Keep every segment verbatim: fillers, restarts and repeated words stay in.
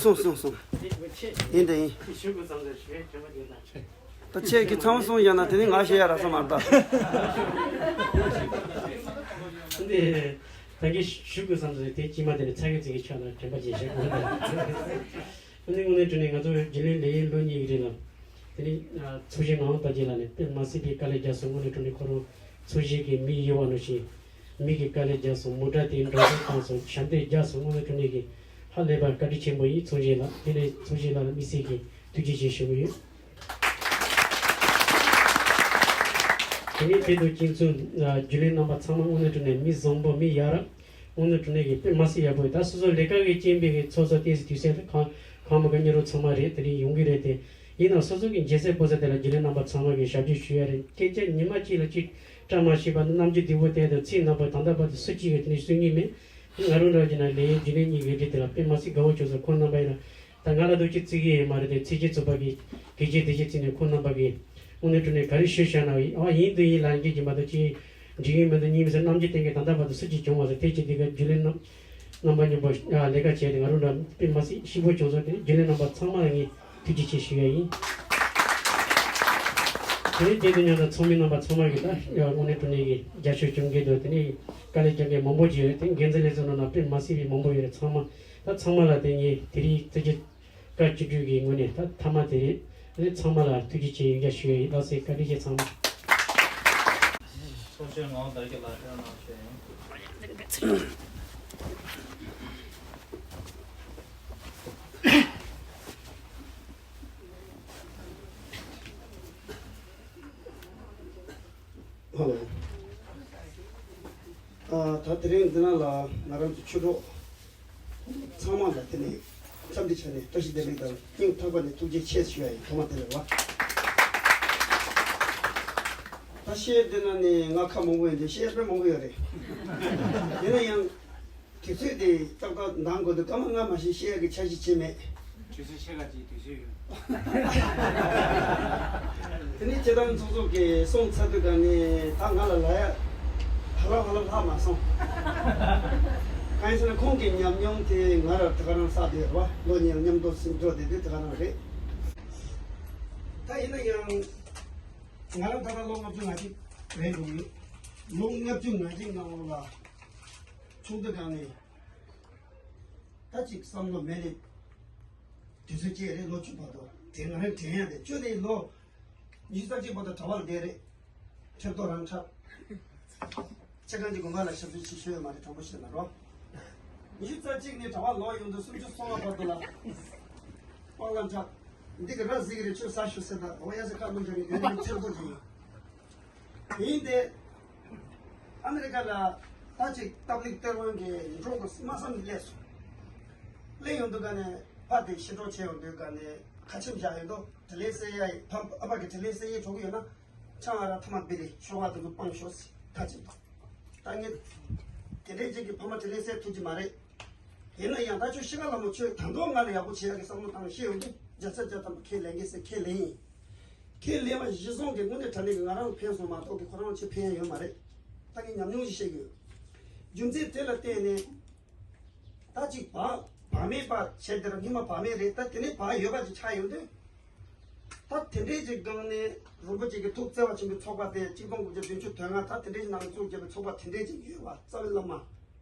སོང་སོང་སོང་། ཡིན་དང་ཡིན། ད་ཁྱེད་ཀྱིས་ཚང་མ་གསུངས་བཞག་ན་དེ་ནི་ང་བཤད་ཡ་རག་ས་མ་རེད་ད། འདི་ད་གིན་ཞུ་དགོས་བསམ་སོང་། དེ་དཀྱིལ་མ་དེ་ནི་ཚ་གི་ཚིག་གི་ཆ་ལ་དྲན་པ་བརྗེད་བཞག་དགོས་འདུག་འདི་དངོས་གནས་དྲང་གནས་ང་ཚོ་རྒྱུན་ལས་ལས་ཡུན་ལོ་གཉིས་ཀྱི་རིང་ལ། དེ་ནི་ཚོགས་གཞོན་ངག་དབང་དར་རྒྱས་ལགས་ནས་དཔེ་མ་སྲིད་པའི་དཀའ་ལས་བརྒྱབ་སོང་། དངོས་གནས་དྲང་གནས་ཁོ་རང་ཚོགས་གཞོན་གྱི་མི་ཡིན་པ་ནང་བཞིན། མི་གི་དཀའ་ལས་བརྒྱབ་སོང་། མོ་ཊ་དེ་འགྲོ་སོང་བཏང་སོང་། ཞབས་འདེགས་བརྒྱབ་སོང་། དངོས་གནས་དྲང་གནས་ཀྱི་ཧ་ལས་པ་བཀའ་དྲིན་ཆེན་པོ་ཡིན། ཚོགས་གཞོན་ལགས། དེ་ནས་ཚོགས་གཞོན་ལགས་ལ་དམིགས་བསལ་གྱི་ཐུགས་རྗེ་ཆེ་ཞུ་གི་ཡོད། དེ་ནས་དེ་དང་གཅིག་མཚུངས་རྒྱུན་ལས་རྣམ་པ་ཚང་མ་དངོས་གནས་དྲང་གནས་མི་བཟང་པོ་མི་ཡ་རབས། དངོས་གནས་དྲང་གནས་ཀྱི་དཔེ་མ་སྲིད་ཡག་པོ་ཡོད། ད་སོ་སོ་ལས་ཀ་གི་རྐྱེན་པས་ཀྱི་ཚོགས་གཙོ་ཏོག་ཙམ་དུས་ཚོད་ལ་གང་གང་མ་ག་ཉེ་རུ་ཚང་མ་རེད། དེ་རིང་ཡོང་གི་རེད་དེ། ཡིན་ནའང་སོ་སོ་གི་མཇལ་ས་སྤོ་ས་དེ་ལ་རྒྱུན་ལས་རྣམ་པ་ཚང་མ་གི་ཞབས་ཕྱི་ཞུ་ཡ་རེད། སྐད་ཆ་ཉི་མ་གཅིག་ལ་གཅིག་བཀྲ་མ་ཤིས་པ་ནི་རྣམ་འགྱུར་བདེ་པོ་བསྟན་དང་ཚིག་རྣམ་པ་ད་ལྟ་བར་དུ་སུ་གཅིག་གིས་དེ་ནས་གསུང་གི་མེད། ང་རང་འདྲ་གྱི་ན་ལས་ཡུན་རྒྱུན་ལས་གཉིས་ཀྱི་རིགས་དེ་ལ་དཔེ་མ་སྲིད་དགའ་བོ་བྱུང་སོང་། ཁོང་རྣམ་པ་ཡིན་ན་ད་ང་ལ་འདུག་ཅིག་བརྩི་གི་ཡོད་མ་རེད་དེ། ཚིག་གཅིག་རྩོད་པ་གི་གི་རྗེས་དེ་རྗེས་བརྩིས་ནས་ཁོང་རྣམ་པ་གི་དངོས་གནས་དྲང་གནས་ག་རེ་ཞུ་བཞག་ན་ཨ་ཡིན་དུ་ཡིན་ལབ་མཁན་གྱི་མ་གཏོགས་ཅིག་འགྲིག་གི་མི་འདུག་གཉིས་མི་ཟེར་རྣམ་འགྱུར་བསྟན་མཁན་ད་ལྟ་བར་དུ་སུ་གཅིག་བྱུང་མ་སོང་། དེ་ཅི་དེ་ག་རྒྱུན་ལས་རྣམ་རྣམ་པ་མཉམ་པོ་ལས་ཀ་བྱས་ཏེ་ང་རང་འདྲ་དཔེ་མ་སྲིད་སྐྱིད་པོ་བྱུང་སོང་། དེ་རྒྱུན་ལས་རྣམ་པ་ཚང་མ་ལ་ངས་ཐུགས་རྗེ་ཆེ་ཞུ་ཡ་ཡིན། དེ་ནས་དེ་དུས་མཉམ་དུ་ཚོགས་མི་རྣམ་པ་ཚང་མ་གིས་ད་དངོས་གནས་དྲང་གནས་ཀྱི་རྒྱབ་སྐྱོར་བྱུང་གི་འདུག་དེ་ནས་དཀའ་ལས་རྒྱག་མཁན་མང་པོ་ཅིག་ཡོད། དེ་འགན་འཛིན་ལས་བཟོ་ནང་ན་དཔེ་མ་སྲིད་པའི་མང་པོ་ཡོད་རེད། ཚང་མ་ད་ཚང་མ་ལ་དེ་ངས་དེ་རིང་བཙན་བྱོལ་བཀའ་བཅུ་དྲུག་གི་ངོས་ནས་ད་མཐའ་མ་དེ་རེད། དེ་ནས་ཚང་མ་ལ་ཐུགས་རྗེ་ཆེ་ཡང་བསྐྱར་ཞུ་ཡ་ཡིན། ལགས་སེ་བཀའ་དྲིན་ཆེ་ཚང་མ། ཚོགས་གཞོན་ངག་དབང་དར་རྒྱས་ལགས་ཕེབས་གནང་ཞུ་ཡ་ཡིན། ཧ་ལོ། ཨ། ད་དེ་རིང་འདི་ནང་ལ་ང་རང་ཚོ་ཆོས་གྲོགས་ཚང་མ་ལ་དེ་ནས་འཚམས་འདྲི་བྱས་ནས་བཀྲ་ཤིས་བདེ་ལེགས་དང་སྙིང་ཐག་པ་ནས་ཐུགས་རྗེ་ཆེ་ཞུ་ཡ་ཡིན། ཐོག་མ་དེ་ལ་བ། ད་བཤད་འདི་ནང་ནས་ང་ཁ་མང་པོ་ཡོད་འདི་བཤད་དཔེ་མང་པོ་ཡོད་རེད། ཡིན་ན་ཡང་། དུས་ཚོད་དེ་ཏག་ཏག་འདང་དགོས་འདུག་སྐར་མ་ལྔ་མ་ཞིག་བཤད་ཡག་གི་འཆར་གཞི་བྱས་མེད། དུས་ཚོད་ཕྱེད་ཀ་ཅིག་དུས་ཚོད་ཡོད། དེ་ནས་སྤྱིར་བཏང་ཚོགས་གཙོ་གིས་གསུངས་ཚར་དུས་ག་ནས་ད་ང་ལ་ལབ་ཡག་ཧ་ལམ་ཧ་ལམ་ལྷག་མ་སོང་། གང་ཡིན་ཟེར་ན་ཁོང་གི་ཉམས་མྱོང་དེ་ང་ལ་དེ་ག་རང་བསགས་བསྡད་ཡོད་རེད་བ། ལོ་གཉིས་མཉམ་དུ་ཟིན་འགྲོ་བསྡད་དུས་དེ་ག་རང་རེད། ད་ཡིན་ན་ཡང་ང་རང་ད་ལྟ་ལོ་ལྔ་བཅུ་ང་གཅིག་རེད་འདུག་ཡོད། ལོ་ལྔ་བཅུ་ང་གཅིག་ནང་ལོགས་ལ་ཆུང་དུས་ག་ནས། ད་ཅིག་བསམ་བློ་མེད་ནས། དུས་ཚོད་སྐྱེལ་རེད། ལོ་བཅུ་བར་དུ་དེ་ང་རང་དྲན་ཡ་དེ་བཅུ་ནས་ལོ་ཉི་ཤུ་རྩ་གཅིག་བར་དུ་གྲྭ་པ་ལ་བསྡད་རེད། ཁྲེབ་ཏོ་རང་འཁྲབ། ཆེ་ཁང་གི་དགོན་པ་ལ་ཞབས་ཞུ་བྱེད་ཤེས་ཡོད་མ་རེད། དྲང་པོ་བཤད་ན་རོ། ཉི་ཤུ་རྩ་གཅིག་ནས་གྲྭ་པ་ལོག་ཡོང་དུས་སུམ་ཅུ་སོ་ལྔ་བར་དུ་ལ། སྤང་ལ་འཁྲབ། འདི་གི་ར་གཟིགས་རེད། ཆོས་ཟ་ཞུ་ཟེར་ད་འོ་ཡ་ཟེར་ཁ་སྣུམ་བྱ་གི་དེ་ནི་ཁྲེབ་ཏོ་གི་ཡིན། དེ་ཡིན་ཏེ། ཨ་མི་རི་ཀ་ལ་ད་ཅིག་སྟབས་ལེགས་སྟེར་དབང་གིས་འགྲོ་དགོས་སྨྲ་བསམ་སླེབས་སོང་། སླེབས་ཡོང་དུས་ག་ནས་ཕ་དེ་ཕྱི་དྲོ་བྱས་ཡོང་དུས་ག་ནས་ཁ་ཆེམས་བཞག་ཡོད་དོ། དྲིན་ལན་གསལ་ཡ་ཡིན། ཕ་ཨ་ཕ་གི་དྲིན་ལན་གསལ་ཡས་འགྲོ་གི་ཡོད་ན། ཆང་ཨ་ར་ཐ་མ་བི་རི་ཤོག་ཨ་དེ་ཚོ་སྤང་ཤོག་ཟེར་ད་ཅིག་ད་ངས་དེ་འདྲའི་ཅིག་གི་ཕ་མ་དྲིན་ལན་གསལ་ཐུབ་ཀྱི་མ་རེད། ཡིན་ན་ཡང་ད་ཁྱོད་ཤི་ཁ་ལ་མོ་ཁྱོད་ད་དུང་ང་ལ་ཡག་པོ་བྱེད་ཡག་གི་བསམ་བློ་བཏང་ཤེས་ཡོང་དུས་བརྒྱ་ཆ་བརྒྱ་ཐམ་པ་ཁས་ལེན་གི་ཟེར་ཁས་ལེན་ཡིན། ཁས་ལེན་པ་གཞི་བཟུང་གི་དངོས་གནས་དྲང་གནས་ཀྱི་ང་རང་ལ་ཕན་སོང་མ་གཏོགས་ཀྱི་ཁོ་རང་ཆེ་ཕན་ཡ་ཡོད་མ་རེད། ད་ངས་ཉམས་མྱོང་ཞིག་བཤད་གི་ཡོད། རྒྱུ་མཚན་དེ་ལ་བརྟེན་ནས། ད་ཅིག་བག་བག་མེད་པ་བྱས་དེར་སྔོན་མ་བག་མེད་རེད། ད་དེ་ནས་བག་ཡོད་པ་ཅིག་ཆགས་ཡོང་དུས། ད་དེ་འདྲའི་ཅིག་སྒང་ནས་རིན་པོ་ཆེ་གི་ཐུགས་བརྩེ་བ་ཆེན་པོའི་ཚོགས་པ་དེ་གཅིག་སྟོང་དགུ་བརྒྱ་བདུན་ཅུ་དོན་ལྔ་ད་དེ་འདྲའི་ནང་བཙུགས་བརྒྱབ་པའི་ཚོགས་པ་དེ་འདྲའི་ཅིག་ཡོད་པ་རྩ་བའི་བླ་མ།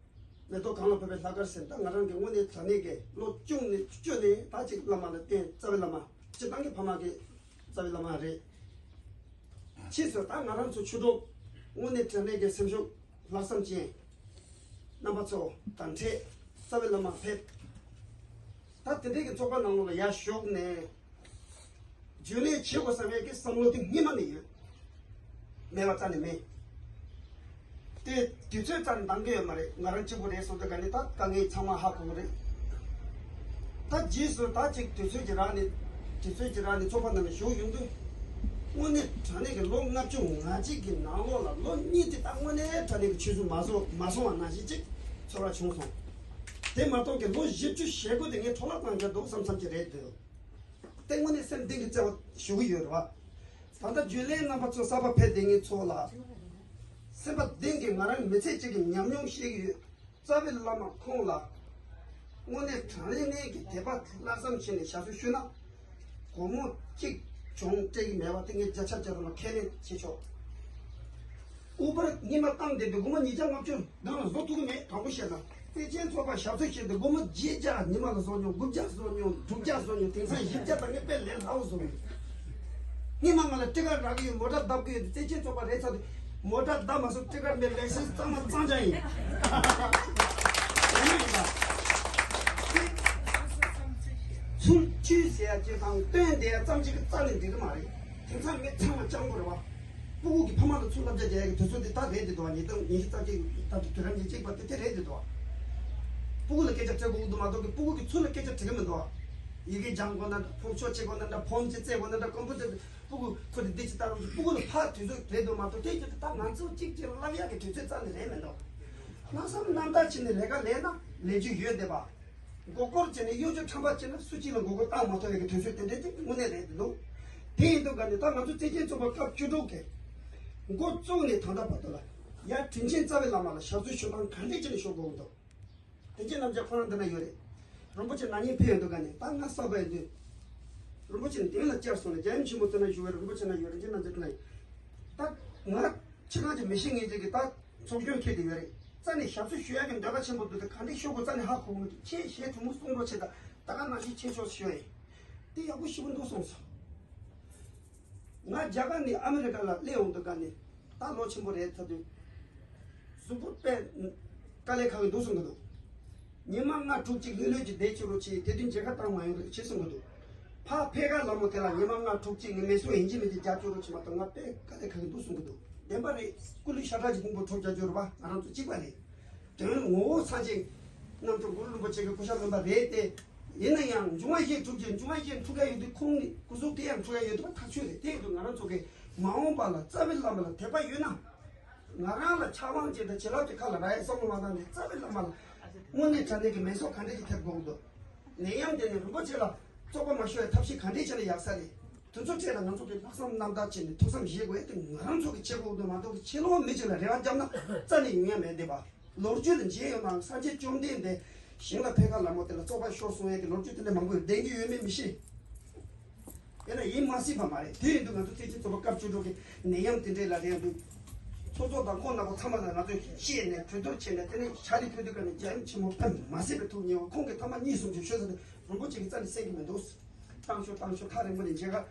མེ་ཏོག་གང་ལ་ཕོག་པའི་ལྷག་དཀར་ཟེར་ད་ང་རང་གི་དངོས་གནས་དྲང་གནས་ཀྱི་ལོ་བཅུ་ནས་བཅུ་ནས་ད་ཅིག་བླ་མ་ལ་བརྟེན་རྩ་བའི་བླ་མ་སྤྱིར་བཏང་གི་ཕ་མ་གི་རྩ་བའི་བླ་མ་རེད། ཕྱིས་སུ་ད་ང་རང་ཚོ་ཆོས་གྲོགས་དངོས་གནས་དྲང་གནས་ཀྱི་སེམས་ཤུགས་ལྷག་བསམ་ཅན་རྣམ་པ་ཚོ་དང་འཕྲད་རྩ་བའི་བླ་མ་ཕེབས། ད་དེ་འདྲའི་གི་ཚོགས་པ་ནང་ལོགས་ལ་ཡར་ཞུགས་ནས། རྒྱུན་ལས་བྱེད་དགོས་བསམ་ཡས་ཀྱི་བསམ་བློ་དེ་སྔོན་མ་ནས་ཡོད། མེད་པ་རྩ་ནས་མེད། དེ་དུས་ཚོད་རྩ་ནས་འདང་གི་ཡོད་མ་རེད། ང་རང་གཅིག་པུ་རེད་སོང་དུས་ག་ནས་ད་དཀའ་ངལ་ཚང་མ་ཧ་གོ་གི་རེད། ད་རྗེས་སུ་ད་ཅིག་དུས་ཚོད་ཀྱི་རག་ནས་དུས་ཚོད་ཀྱི་རག་ནས་ཚོགས་པ་ནང་ལ་ཞུགས་ཡོང་དུས། དངོས་གནས་དྲང་གནས་ཀྱི་ལོ་ལྔ་བཅུ་ང་གཅིག་གི་ནང་ལོགས་ལ་ལོ་གཉིས་དེ་ད་དངོས་གནས་དྲང་གནས་ཀྱི་ཆུད་ཟོས་མ་སོང་མ་སོང་བ་ནང་བཞིན་ཅིག་ཚོར་བ་བྱུང་སོང་། དེ་མ་གཏོགས་ཀྱི་ལོ་བཞི་བཅུ་ཞེ་དགུ་དེ་ངས་འཕྲོ་བརླག་གཏང་རྒྱུ་འདུག་བསམ་བསམ་གྱི་རེད་འདུག་དེ་དངོས་གནས་སེམས་གཏིང་གི་བརྩེ་བ་ཞུ་གི་ཡོད་རེད་བ། ད་ལྟ་རྒྱུན་ལས་རྣམ་པ་ཚོ་གསར་པ་ཕེབས་བསྡད་མཁན་ཚོ་ལ། སེམས་པ་གཏིང་གི་ང་རང་མི་ཚེ་གཅིག་གི་ཉམས་མྱོང་བཤད་ཀྱི་ཡོད། རྩ་བའི་བླ་མ་ཁོང་ལ། དངོས་གནས་དྲང་གནས་གནས་ཀྱི་དད་པ་ལྷག་བསམ་བྱས་ནས་ཞབས་ཞུ་ཞུས་ན། སྒོར་མོ་གཅིག་གྱོང་སྤྲད་ཀྱི་མེད་པ་དེ་ངས་བརྒྱ་ཆ་བརྒྱ་ཐམ་པ་ཁས་ལེན་བྱེད་ཆོག་ཨུ་བར་ཉི་མ་བཏང་བསྡད་དུས་སྒོར་མོ་ཉིས་བརྒྱ་ལྔ་བཅུ་ནང་ལ་བཟོ་ཐུབ་ཀྱི་མེད། དྲང་པོ་བཤད་ན་བརྩེ་ཆེན་ཚོགས་པ་ཞབས་ཞུ་བྱེད་དུས་སྒོར་མོ་བརྒྱད་བརྒྱ་ཉི་མ་ལ་བཟོ་མྱོང་། དགུ་བརྒྱ་བཟོ་མྱོང་། དྲུག་བརྒྱ་བཟོ་མྱོང་། དེང་སང་བཞི་བརྒྱ་དང་ངས་དཔེ་ལས་སླ་བོ་བཟོ་མྱོང་། སྔོན་མ་ང་ལ་ཊི་ཀཊ་རག་གི་ཡོད། མོ་ཊ་བརྡབ་ཀྱི་ཡོད། བརྩེ་ཆེན་ཚོགས་པ་རེད་ཚར་དུས་མོ་ཊ་བརྡབ་མ་སོང་། ཊི་ཀཊ་མེད། ལའི་སེན་སི་གཙང་མ་གཙང་རྐྱང་ཡིན། དེ་ནས་ཡིན་པ། ཚུར་ཆུད་ཟེར་ཡ་ཅིག་དང་སྟོན་བསྡད་ཡ་ཙམ་ཅིག་གིས་རྩ་ནས་འགྲིག་གི་མ་རེད། དེང་སང་མི་ཚང་མ་སྤྱང་པོ་རེད་བ། སྤུ་གུ་གི་ཕ་མ་ལ་ཚུར་བསླབ་བྱ་རྒྱག་ཡ་གི་དུས་ཚོད་དེ་ད་རེད་དེ་འདུག་བ། ཉིས་སྟོང་ཉི་ཤུ་རྩ་གཅིག་ད་དུས་དུས་རབས་ཉེར་གཅིག་པ་དེ་དེ་རེད་དེ་འདུག་བ། སྤུ་གུ་ལ་སྐད་ཆ་དྲི་དགོས་ཀྱི་འདུག་མ་གཏོགས་ཀྱི་སྤུ་གུ་གི་ཚུར་ལ་སྐད་ཆ་དྲི་གི་མི་འདུག་བ། ཡི་གེ་སྦྱང་དགོས་ན་འདྲ། ཕོན་ཆོས་བྱེད་དགོས་ན་འདྲ། ཕོན་ཆེ་རྩེད་དགོས་ན་འདྲ། ཀོམ་པུ་ཊར་སྤུ་གུ་ཁོ་དེ་འདི་ཅི་ལྟར་སྤུ་གུ་ལ་ཕར་དུས་ཚོད་རེད་འདུག་མ་གཏོགས་དེ་ཅི་ད་ང་ཚོ་གཅིག་གཅིག་ལ་བསླབ་ཡག་གི་དུས་ཚོད་རྩ་ནས་རེད་མི་འདུག་ལྷག་བསམ་རྣམ་དག་བྱས་ནས་ལས་ཀ་ལས་ན་ལས་རྒྱུ་ཡོད་བསྡད་པ། མགོ་སྐོར་བྱས་ནས་གཡོ་སྒྱུ་ཁྲམ་པ་བྱས་ན་སུ་གཅིག་ལ་མགོ་སྐོར་བཏང་མ་ཐུབ་ཡག་གི་དུས་ཚོད་དེ་འདྲ་ཅིག་དངོས་གནས་རེད་འདུག་དེ་ཡིན་དུས་ག་ནས་ད་ང་ཚོ་བརྩེ་ཆེན་ཚོགས་པ་སྐབས་བཅུ་དྲུག་གི་འགོ་བཙུགས་ནས་ད་ལྟ་བར་དུ་ལ་ཡར་དྲིན་ཆེན་རྩ་བའི་བླ་མ་ལ་ཞབས་སོར་ཞུ་སྟངས་ག་འདྲས་བྱས་ནས་ཞུ་དགོས་འདུག་དེ་རྗེ་རྣམ་རྒྱལ་ཁོ་རང་འདི་ན་ཡོད་རེད། རིན་པོ་ཆེ་ན་ནིང་ཕེབས་ཡོང་དུས་ག་ནས་ད་ང་གསར་པ་ཡིན་དུས། རིན་པོ་ཆེ་མདུན་ལ་བཅར་སོང་ནས་རྒྱལ་ཡུམ་ཆེན་མོ་རྩེ་ན་བཞུགས་པའི་རིན་པོ་ཆེ་ན་ཡོད་རེད། རྗེ་རྣམ་རྒྱལ་ཁོ་ན་ཡིན། ད་ང་ཕྱི་གང་ཅི་མི་ཤེས་ངེས་ཅིག་གིས་ད་ཚོགས་གཞོན་འཁྱེར་དེ་ཡོད་རེད། རྩ་ནས་ཞབས་ཞུ་ཞུ་ཡག་གི་འདོད་པ་ཆེན་པོ་འདུག་དེ་ག་འདྲས་ཞུ་དགོས་རྩ་ནས་ཧ་གོ་མི་འདུག་ཁྱེད་གཞས་གྲུང་མོ་གསུང་རོགས་བྱེད། ད་ད་ག་ནང་བཞིན་ཁྱེད་ཕྱོགས་ཞུ་ཡིན། དེ་ཡག་པོ་ཞེ་པོ་འདུག་གསུངས་སོང་། ང་རྒྱ་གར་ནས་ཨ་མི་རི་ཀ་ལ་སླེབས་འོང་དུས་ག་ནས་ད་ལོ་ཆེན་པོ་རེད་ཚར་དུས། གཟུགས་པོ་དཔེ་དཀའ་ལས་ཁག་གི་འདུག་གསུང་གི་འདུག་ཉི་མ་ལྔ་དྲུག་ཅིག་ལྷོད་ལྷོད་ཀྱིས་བསྡད་ཆོག་རོགས་བྱེད། དེ་དུས་མཇལ་ཁ་བཏང་མ་ཡོང་རོགས་བྱེད་གསུང་གི་འདུག་ཕ་ཕེ་ཁ་ལ་མོ་དེ་ལ་ཉི་མ་ལྔ་དྲུག་ཅིག་ནས་མེ་སོ་ཡིན་གཅིག་མིན་གཅིག་རྒྱག་ཆོག་རོགས་བྱེད་མ་གཏོགས་ང་དཔེ་དཀའ་ལས་ཁག་གི་འདུག་གསུང་གི་འདུག་བདེན་པ་རེད། སྐུ་ལུས་ཤ་ཁྲག་གི་ཕུང་པོ་འཕྲོག་རྒྱག་རྒྱུ་རེད་པ། ང་རང་ཚོ་གཅིག་པ་རེད། དོན་ངོ་བོ་ཚང་ཅིག་རྣམ་གྲོལ་གུ་རུ་རིན་པོ་ཆེ་གི་སྐུ་ཞབས་རྣམ་པ་རེད་དེ། ཡིན་ན་ཡང་འབྱུང་བ་བཞི་འཁྲུགས་རྗེས་འབྱུང་བ་བཞི་འཁྲུགས་ཡ་ཡོད་དུས་ཁོང་ནི་སྐུ་གཟུགས་དེ་ཡང་འཁྲུགས་ཡ་ཡོད་དུས་ཐག་ཆོད་རེད། དེ་ཡིན་དུས་ང་རང་ཚོ་གི་མ་འོངས་པ་ལ་རྩ་བའི་བླ་མ་ལ་དད་པ་ཡོད་ན། ང་རང་ལ་ཕྱག་དབང་ཅིག་དང་བྱིན་རླབས་ཀྱི་ཁ་ལ་རག་ཡ་བསམ་བློ་མ་བཏང་ནས་རྩ་བའི་བླ་མ་ལ་དངོས་གནས་དྲང་གནས་ཀྱི་མེ་སོ་ག་འདྲས་ཀྱི་ཐེབས་དགོས་འདུག་ནད་ཡམས་དེ་ནི་རིན་པོ་ཆེ་ལ་བཙོག་པ་མ་ཤོར་བའི་ཐབས་ཤེས་ག་འདྲས་བྱས་ན་ཡག་ས་རེད། དེ་ཚོ་གྲས་ལ་ང་ཚོ་གི་ལྷག་བསམ་རྣམ་དག་བྱས་ནས་ཐུགས་བསམ་བཞེས་དགོས་ཏེ་ང་རང་ཚོ་གི་བྱེད་དགོས་འདུག་མ་གཏོགས་ཕྱི་ལོགས་མི་གཅིག་ལ་རེ་བ་བརྒྱབ་ན་རྩ་ནས་ཡོང་ཡ་མེད་བསྡད་པ། ལོ་རྒྱུས་ལ་མཇལ་ཡོད་ནའང་སངས་རྒྱས་བཅོམ་ལྡན་འདས་ཞིང་ལ་ཕེབས་ཁ་ལ་མོ་དེ་ལ་བཙོག་པ་ཤོར་སོང་ཡ་གི་ལོ་རྒྱུས་དེ་འདྲ་མང་པོ་ཡོད། བདེན་གྱི་ཡོད་མེད་མི་ཤེས། ཡིན་ན་ཡིན་མ་སྲིད་པ་མ་རེད། དེ་ཡིན་དུས་ང་ཚོ་བརྩེ་ཆེན་ཚོགས་པ་སྐབས་བཅུ་དྲུག་གི་ནད་ཡམས་དེ་འདྲས་ལ་རེད་འདུག་ཚོགས་གཙོ་དང་ཁོང་རྣམ་པ་ཚང་མ་ལ་ང་ཚོས་བཤད་ནས་གྲོས་བསྡུར་བྱས་ནས་དེ་ནས་ཕྱག་ལས་ཕུལ་དུས་ཀ་ནས་རྒྱལ་ཡུམ་ཆེན་མོ་དཔེ་མ་སྲིད་པའི་ཐུགས་མཉེས་པ། ཁོང་གིས་ཐ་མ་གཉིས་གསུམ་ཅིག་ཤོད་ཟེར་ཏེ་རིན་པོ་ཆེ་གིས་རྩ་ནས་གསན་གྱི་མི་འདུག་བཏང་ཤོག་བཏང་ཤོག་ཐག་རིང་པོ་ནས་མཇལ་ཁ་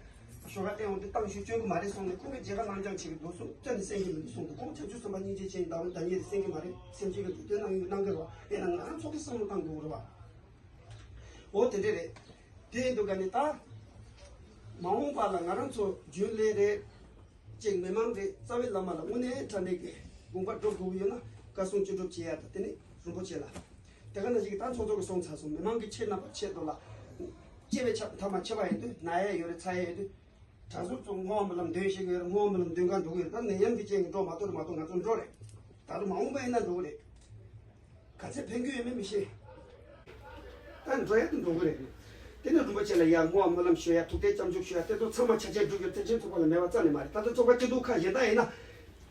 ཞོགས་ཀ་སླེབས་འོང་དུས་བཏང་ཤོག་སྐྱོན་གྱི་མ་རེད་གསུངས་ནས་ཁོང་གིས་མཇལ་ཁ་གནང་རྐྱང་བྱེད་ཀྱི་འདུག་གསུངས། རྩ་ནས་གསན་གྱི་མི་འདུག་གསུངས་འདུག་ཁོང་བྱང་ཆུབ་སེམས་དཔའ་སྙིང་རྗེ་ཅན་ཡིན། བདག་ཉིད་ཀྱིས་གསན་གྱི་མ་རེད། སེམས་ཅན་གྱི་འདུག་དེ་གནང་ཡོད་གནང་གི་རེད་བ། ཡིན་ན་ང་རང་ཚོ་གིས་བསམ་བློ་བཏང་དགོས་རེད་བ། འོ་དེ་འདྲས་རེད། དེ་ཡིན་དུས་ཀ་ནས་ད་མ་འོངས་པ་ལ་ང་རང་ཚོ་རྒྱུན་ལས་རེད། ཅིག་མི་མང་རེད། རྩ་བའི་བླ་མ་ལ་དངོས་གནས་དྲང་གནས་ཀྱི་དགོངས་པ་སྒྲུབ་དགོས་ཀྱི་ཡོད་ན་བཀའ་གསུང་བཅུ་སྒྲུབ་བྱེད་ཡ་དང་དེ་ནི་རིན་པོ་ཆེ་ལ། དེ་ག་ནང་བཞིན་གྱི་ད་ཚོགས་གཙོ་གིས་གསུངས་ཚར་སོང་། མི་མང་གི་ཆེད་རྣམ་པ་ཆེད་དུ་ལ། སྐྱེ་བའི་ཆ་ཐ་མ་ཆེ་བ་ཡིན་དུས་ན་ཡ་ཡོད་རེད་ཚ་ཡ་ཡོད་དུས། གྲྭ་ཟུར་ཚོ་བསྔོ་བ་སྨོན་ལམ་འདོན་ཤེས་ཀྱི་ཡོད་རེད། བསྔོ་བ་སྨོན་ལམ་འདོན་ག་འགྲོ་གི་ཡོད་རེད། ད་ནད་ཡམས་ཀྱི་རྐྱེན་གྱིས་འགྲོ་མ་ཐུབ་རེད་མ་གཏོགས་ང་ཚོ་འགྲོ་རེད། ད་རུང་མ་འོངས་པ་ཡིན་ན་འགྲོ་གི་རེད། ག་ཚད་ཕན་གྱི་ཡོད་མེད་མི་ཤེས། ད་འགྲོ་ཡ་དེ་འགྲོ་གི་རེད། དེ་ནས་རིན་པོ་ཆེ་ལ་ཡ་བསྔོ་བ་སྨོན་ལམ་ཞུ་ཡ། ཐུགས་རྗེ་སྐྱབས་འཇུག་ཞུ་ཡ། དེ་ཚོ་ཚང་མ་ཆ་ཆེན་སྒྲུབ་རྒྱུ་བརྩེ་ཆེན་ཚོགས་པ་ལ་མེད་པ་རྩ་ནས་མ་རེད། ད་ལྟ་ཚོགས་པ་སྐྱིད་སྡུག་ཁ་གཞན་དག་ཡིན་ན།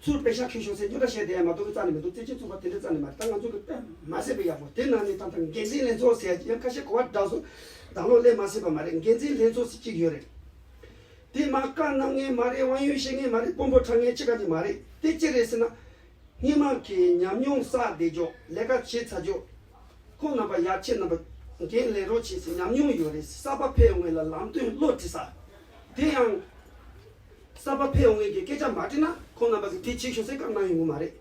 ཚུར་པེ་ཤག་ཁྱེར་ཤོག་ཟེར་རྒྱུ་འདྲ་བཤད་བསྡད་ཡ་མ་གཏོགས་རྩ་ནས་མི་འདུག་བརྩེ་ཆེན་ཚོགས་པ་དེ་འདྲ་རྩ་ནས་མ་རེད། ད་ང་ཚོ་གི་དཔེ་མ་སྲིད་པའི་ཡག་པོ་དེ་ནང་ནས་ད་ལྟ་འགན་འཛིན་ལྷན་ཚོགས་ཟེར་ཡ་ཅིག་ཡང་ཁ་ཤས་གོ་བ་འདྲ་སོང་། ད་ལོ་སླེབས་མ་སྲིད་པ་མ་རེད། འགན་འཛིན་ལྷན་ཚོགས་ཟེར་གཅིག་ཡོད་རེད། དེ་མ་བཀའ་གནང་མཁན་མ་རེད། དབང་ཡོད་བཤད་མཁན་མ་རེད། དཔོན་པོ་ཁྲ་མཁན་ཅི་ག་ཅིག་མ་རེད། དེ་ཅི་རེད་ཟེར་ན། སྔོན་མ་གི་ཉམས་མྱོང་བསགས་བསྡད་ཅོག་ལས་ཀ་བྱེད་ཚར་ཅོག་ཁོང་རྣམ་པ་ཡ་ཁྱེད་རྣམ་པ་འགན་ལེན་རོགས་བྱེད་ཟེར་ཉམས་མྱོང་ཡོད་རེད། གསར་པ་ཕེབས་ཡོང་མཁན་ལ་ལམ་སྟོན་བློ་དྲི་ས། དེ་ཡང་། གསར་པ་ཕེབས་ཡོང་མཁན་གྱིས་སྐད་ཆ་མ་དྲིས་ན་ཁོང་རྣམ་པ་གིས་དེ་བྱེད་ཤོག་ཟེར་བཀའ་གནང་ཡོང་གི་མ་རེད།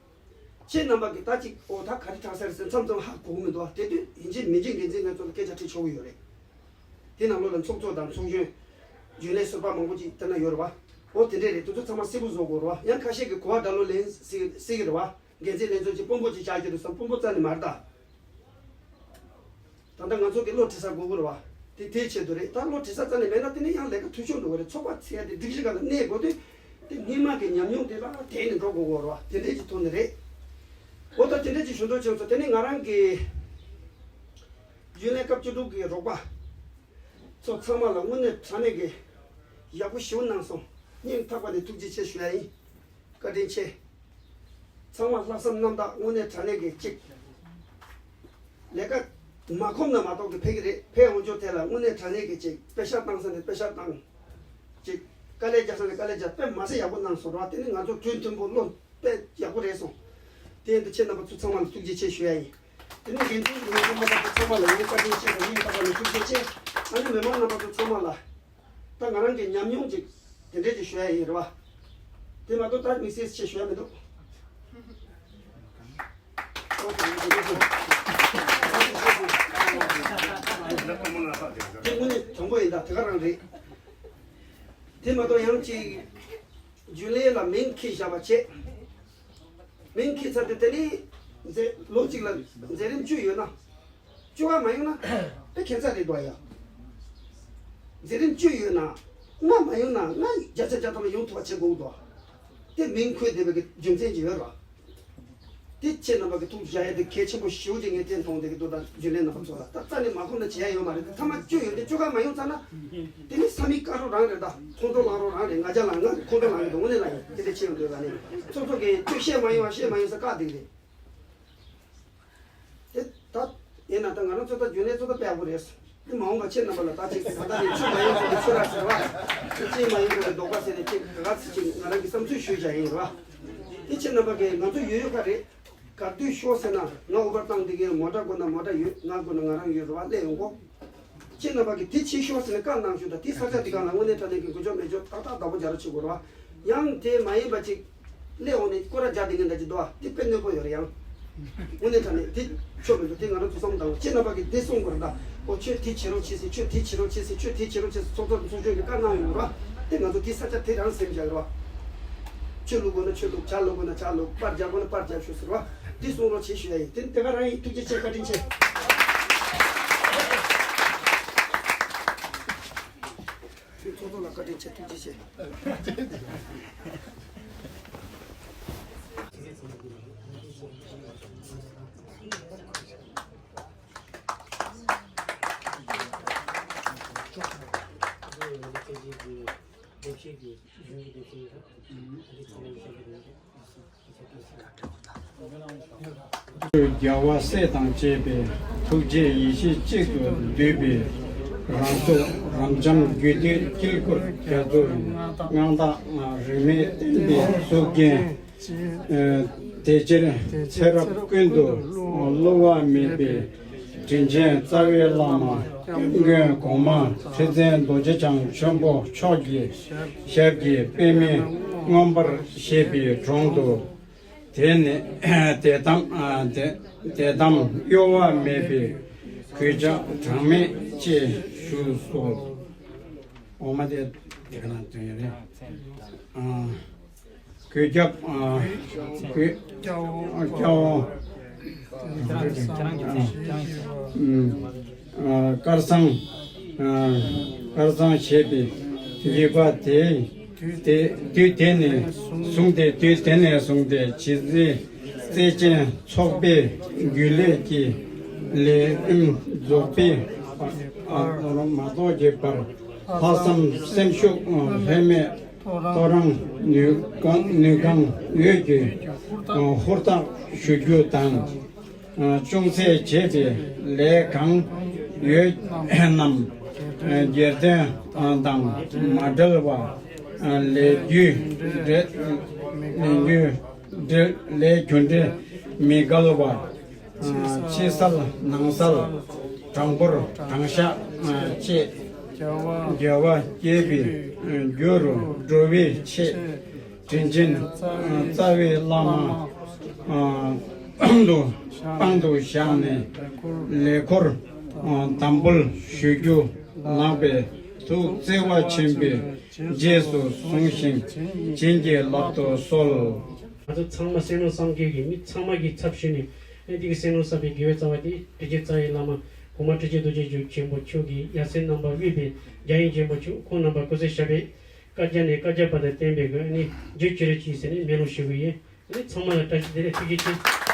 ཁྱེད་རྣམ་པ་གིས་ད་ཅིག་འོ་ད་ག་རེ་དྲག་ས་རེད་ཟེར་མཚམས་མཚམས་ཧ་གོ་གི་མི་འདུག་དེ་དུས་ཡིན་གཅིག་མིན་གཅིག་འགན་འཛིན་ལྷན་ཚོགས་ལ་སྐད་ཆ་དྲི་ཆོག་གི་ཡོད་རེད། དེ་ནང་ལོགས་ལ་ཚོགས་གཙོ་དང་ཚོགས་གཞོན། རྒྱུན་ལས་ཟུར་པ་མང་པོ་ཅིག་དེ་ན་ཡོད་རེད་བ། འོ་དེ་འདྲས་རེད། དེ་ཚོ་ཚང་མ་གསལ་པོ་བཟོ་དགོས་རེད་བ། ཡང་ཁ་ཤས་ཀྱིས་གོ་བ་འདྲ་ལོ་ལེན་སྲིད་སྲིད་ཀྱི་རེད་བ། འགན་འཛིན་ལྷན་ཚོགས་ཀྱི་དཔོན་པོ་ཅིག་བཞག་རྒྱུ་རེད་བསམ། དཔོན་པོ་རྩ་ནས་མ་རེད་ད། ད་ལྟ་ང་ཚོ་གི་བློ་དྲི་ས་དགོས་ཀྱི་རེད་བ། དེ་དེའི་ཆེད་དུ་རེད། ད་བློ་དྲི་ས་རྩ་ནས་མེད་ན་དེ་ནས་ཡང་ལས་ཀ་འཐུས་ཤོར་འགྲོ་གི་རེད། ཚོགས་པ་ཟེར་ཡ་དེ་སྒྲིག་གཞི་སྒང་ལ་གནས་དགོས་དུས། དེ་སྔོན་མ་གི་ཉམས་མྱོང་དེ་ལ་དེད་ནས་འགྲོ་དགོས་ཀྱི་རེད་བ། དེ་འདྲས་ཀྱི་ཐོག་ནས་རེད། འོ་ད་དེ་འདྲས་ཀྱི་ཞུ་འདོད་བྱུང་སོང་། དེ་ནས་ང་རང་གི་རྒྱུན་ལས་སྐབས་བཅུ་དྲུག་གི་རོགས་པ་ཚོ་ཚང་མ་ལ་དངོས་གནས་དྲང་གནས་ཀྱི་ཡག་པོ་ཞེ་པོ་གནང་སོང་། སྙིང་ཐག་པ་ནས་ཐུགས་རྗེ་ཆེ་ཞུ་ཡ་ཡིན། བཀའ་དྲིན་ཆེ། ཚང་མ་ལྷག་བསམ་རྣམ་དག་དངོས་གནས་དྲང་གནས་ཀྱི་གཅིག་ལས་ཀ་ མ་ཁོམ་ན་མ་གཏོགས་ཀྱི་ཕེབས་ཀྱི་རེད། ཕེབས་འོང་ཆོག་དེ་ལ་དངོས་གནས་དྲང་གནས་ཀྱི་ཅིག་དཔེ་ཤག་བཏང་ས་ནས་དཔེ་ཤག་བཏང་། ཅིག་དཀའ་ལས་རྒྱག་ས་ནས་དཀའ་ལས་རྒྱག་དཔེ་མ་ཟད་ཡག་པོ་གནང་སོང་ར། དེ་ནི་ང་ཚོ་གྲོས་མཐུན་པོ་བློ་དཔེ་ཡག་པོ་རེད་སོང་། དེ་ཡིན་དུས་ཁྱེད་རྣམ་པ་ཚོ་ཚང་མ་ལ་ཐུགས་རྗེ་ཆེ་ཞུ་ཡ་ཡིན། དེ་ནས་འགན་འཛིན་གྱི་མི་ཚང་མ་དང་ཚང་མ་ལ་ངས་བཀའ་དྲིན་ཆེ་དང་སྙིང་ཐག་པ་ནས་ཐུགས་རྗེ་ཆེ། ཨ་ནི་མི་མང་རྣམ་པ་ཚོ་ཚང་མ་ལ་ད་ང་རང་གི་ཉམས་མྱོང་ཅིག་དེ་འདྲས་ཅིག་ཞུ་ཡ་ཡིན་རེད་བ། དེ་མ་གཏོགས་ད་དམིགས་བསལ་ཅིག་ཞུ་ཡ་མི་འདུག་དེ་དངོས་གནས་དྲང་པོ་ཡིན། ད་དེ་ག་རང་རེད། དེ་མ་གཏོགས་ཡང་ཅིག་རྒྱུན་ལས་ལ་མིང་འཁྱེར་བཞག་པ་བྱས། མིང་འཁྱེར་ཚར་ཏེ་དེ་ནས་མཛད་ལོ་གཅིག་ལ་མཛད་རིམ་བཅུ་ཡོད་ན། བཅུ་ག་མ་ཡོང་ན་དཔེ་ཁྱད་མཚར་རེད་འདུག་ཡ། མཛད་རིམ་བཅུ་ཡོད་ན་ལྔ་མ་ཡོང་ན་ལྔ་བརྒྱ་ཆ་བརྒྱ་ཐམ་པ་ཡོང་ཐུབ་པ་བྱེད་དགོས་འདུག་དེ་མིང་འཁོད་བསྡད་པའི་རྒྱུ་མཚན་ཅིག་ཡོད་རེད་བ། དེ་ཁྱེད་རྣམ་པ་གི་ཐུགས་བཞག་ཡ་དེ་གལ་ཆེན་པོ་ཞེ་པོ་ཅིག་ངས་བསྟན་མཐོང་བསྡད་ཀྱི་འདུག་ད་རྒྱུན་ལས་རྣམ་པ་ཚོ་ལ་ད་རྩ་ནས་མ་ཁོམ་ན་བྱེད་ཡ་ཡོད་མ་རེད། དེ་ཐ་མ་བཅུ་ཡོད་དེ་བཅུ་ག་མ་ཡོང་ཙ་ན། དེ་ནི་ས་མིག་དཀར་རོ་རང་རེད། ད་ཁོང་ཁྲོ་ལངས་རོ་རང་རེད། ང་རྒྱལ་ལངས། ང་ཁོང་ཁྲོ་ལངས་ཡོད་དོ་དངོས་གནས་ལ་ཡིན། དེ་འདྲ་ཆེ་ཡོང་དུས་ད་ནི་སོ་སོ་གི་ཆོས་བཤད་མ་ཡོང་བ་བཤད་མ་ཡོང་ས་བཀག་བསྡད་ཀྱི་རེད། དེ་ད་ཡིན་ན་ད་ང་རང་ཚོ་ད་རྒྱུན་ལས་ཚོ་ད་དཔེ་ཡག་པོ་རེད། དེ་མ་འོངས་པ་ཁྱེད་རྣམ་པ་ལ་ད་ཅིག་ད་ལྟ་ནས་ཆོས་མ་ཡོང་ཚོ་གི་ཆོས་ར་ཟེར་བ། ཅིག་མ་ཡོང་ཚོ་གི་ལྡོག་པ་ཟེར་ནས་ཅིག་ག་ག་ཚོད་ཅིག་ང་རང་གི་བསམ་ཚུལ་ཞུས་བཞག་ཡིན་ར། དེ་ཁྱེད་རྣམ་པ་གི་ང་ཚོ་ཡོད་ཡོད་ཁ་རེད། ག་དུས་ཤོག་ཟེར་ན་ང་ཨུ་བར་བཏང་བསྡད་ཀྱི་ཡོད། མོ་ཊ་དགོས་ན་མོ་ཊ་ཡོད། ང་དགོས་ན་ང་རང་ཡོད་རེད་བ། སླེབས་ཡོང་གོ། ཁྱེད་རྣམ་པ་གིས་དེ་བྱེད་ཤོག་ཟེར་ནས་བཀའ་གནང་ཞུ་དང་། དེ་ས་ཆ་དེ་ག་ལ་དངོས་གནས་དྲང་གནས་ཀྱི་འགུལ་སྐྱོད་མེད་སྐྱོད་ཏག་ཏག་བདག་པོ་རྒྱག་རོགས་བྱེད་དགོས་རེད་བ། ཡང་དེ་མ་ཡིན་པ་ཅིག་སླེབས་འོང་ནས་སྐོར་ར་རྒྱག་བསྡད་མཁན་འདྲ་ཅིག་འདུག་བ། དེ་དཔེ་གནོད་པོ་ཡོད་རེད། ཡང་དངོས་གནས་དྲང་གནས་དེ་ཆོ་མི་འདུག་དེ་ང་རང་ཚོ་བསམ་བློ་བཏང་བ། ཁྱེད་རྣམ་པ་གིས་དེ་གསུང་དགོས་རེད་ད། ཨོ་ཁྱོད་དེ་བྱེད་རོགས་བྱེད་ཟེར། ཁྱོད་དེ་བྱེད་རོགས་བྱེད་ཟེར། ཁྱོད་དེ་བྱེད་རོགས་བྱེད་ཟེར། ཚོགས་གཙོ་ཚོགས་གཞོན་གྱིས་བཀའ་གནང་ཡོད་རེད་བ། དེ་ང་ཚོ་དེ་ས་ཆ་དེ་རང་སེམས་བཞག་རེད་བ། ཆོས་ལུགས་དགོས་ན་ཆོས་ལུགས། ཇ་ལུགས་དགོས་ན་ཇ་ལུགས། པར་རྒྱག་དགོས་ན་པར་རྒྱག་ཤོག་ཟེར་བ། འདི་གསུང་རོགས་བྱེད་ཞུ་ཡ་ཡིན། དེ་དེ་ག་རང་ཡིན། ཐུགས་རྗེ་ཆེ། བཀའ་དྲིན་ཆེ། ཚོགས་གཙོ་ལ་བཀའ་དྲིན་ཆེ། ཐུགས་རྗེ་ཆེ། རྒྱལ་བ་སྲས་དང་བཅས་པའི་ཐུགས་རྗེ་ཡེ་ཤེས་གཅིག་ཏུ་བསྡུས་པའི་རང་གཟུགས་རབ་འབྱམས་རྒྱུད་སྡེ་དཀྱིལ་འཁོར་རྒྱ་མཚོའི་མངའ་བདག་རིས་མེད་བསྟན་པའི་གཙུག་རྒྱན། དེ་ཕྱིར་ཚེ་རབས་ཀུན་ཏུ་བསླུ་བ་མེད་པའི་དྲིན་ཅན་རྩ་བའི་བླ་མ་ཀུན་མཁྱེན་གོང་མ་ཁྲི་བཙན་རྡོ་རྗེ་འཆང་ཆེན་པོ་མཆོག་གི་ཞབས་ཀྱི་པདྨས་མངོན་པར་བཞད་པའི་དྲུང་དུ། དེ་ནི་དད་དམ་དད་དད་དམ་གཡོ་བ་མེད་པའི་གུས་ཕྱག་གྲངས་མེད་ཅེས་ཞུས་སོ། འོ་མ་དེ་དེ་ག་ན་དོན་ཡོད་རེད། ཨ། གུས་སྐྱབས། ཨ། གུས། སྐྱ་བོ། ཨ། སྐྱ་བོ། ཨ། ཨ། དཀར་གཙང་། ཨ། དཀར་གཙང་བཞད་པའི་འཇིགས་པ་དེ། དེ་དུས་དེ་ནས་བཟུང་སྟེ། དུས་དེ་ནས་བཟུང་སྟེ་གཅེས་འཛིན་བརྩེ་ཆེན་ཚོགས་པའི་རྒྱུན་ལས་ཀྱི་ལས་རིམ་རྫོགས་པའི་བར། ཨ། མ་རྫོགས་ཀྱི་བར་ལྷག་བསམ་སེམས་ཤུགས་ལྷད་མེད། ཐོ་རངས་ནུས་གང་ནུས་གང་འོས་ཀྱི་ཧུར་ཐག་ཞུ་རྒྱུ་དང་། ཅུང་ཟད་བྱས་ཏེ་ལས་གང་ཡོད་རྣམས་སྒེར་དོན་དང་མ་འབྲེལ་བར་ལས་རྒྱུ་འབྲས་ལས་རྒྱུ་འབྲས་ལས་རྒྱུ་འབྲས་མི་འགལ་བར། ཕྱི་གསལ་ནང་གསལ་དྲང་པོར་དྲང་བཞག་བཅས་རྒྱལ་བ་དགྱེས་པའི་རྒྱུ་རུ་འགྲོ་བའི་ཆེད། དྲིན་ཅན་རྩ་བའི་བླ་མ་དཔང་དུ་དཔང་དུ་བཞག་ནས་ལས་འཁོར་དམ་འབུལ་ཞུ་རྒྱུ་ལགས་པས་ཐུགས་བརྩེ་བ་ཆེན་པོས་རྗེས་སུ་བཟུང་ཞིང་བྱིན་གྱིས་བརླབ་ཏུ་གསོལ། ང་ཚོ་ཚང་མ་སེམས་ནང་བསམ་དགོས་ཀྱི། མི་ཚང་མ་གི་ཚབ་ཞུས་ནས་ཨེ་འདི་གི་སེམས་ནང་བསམ་པའི་དགེ་བའི་རྩ་བ་དེ་དྲིན་ཅན་རྩ་བའི་བླ་མ་གོང་མ་ཁྲི་ཆེན་རྡོ་རྗེ་འཆང་ཆེན་པོ་མཆོག་གི་ཡབ་སྲས་རྣམ་པ་དབུས་པའི་རྒྱལ་ཡོངས་ཆེན་པོ་མཆོག་ཁོང་རྣམ་པ་སྐུ་ཚེ་ཞབས་པད་བསྐལ་བརྒྱ་ནས་བསྐལ་བརྒྱ་བར་དུ་བརྟན་པའི་སྒོ་ནས་རྒྱུ་ཅི་རིགས་ཅིག་ཟེར་ནས་སྨོན་ལམ་ཞུ་གི་ཡིན། ཚང་མ་ལ་བཀྲ་ཤིས་བདེ་ལེགས། ཐུགས་རྗེ་ཆེ།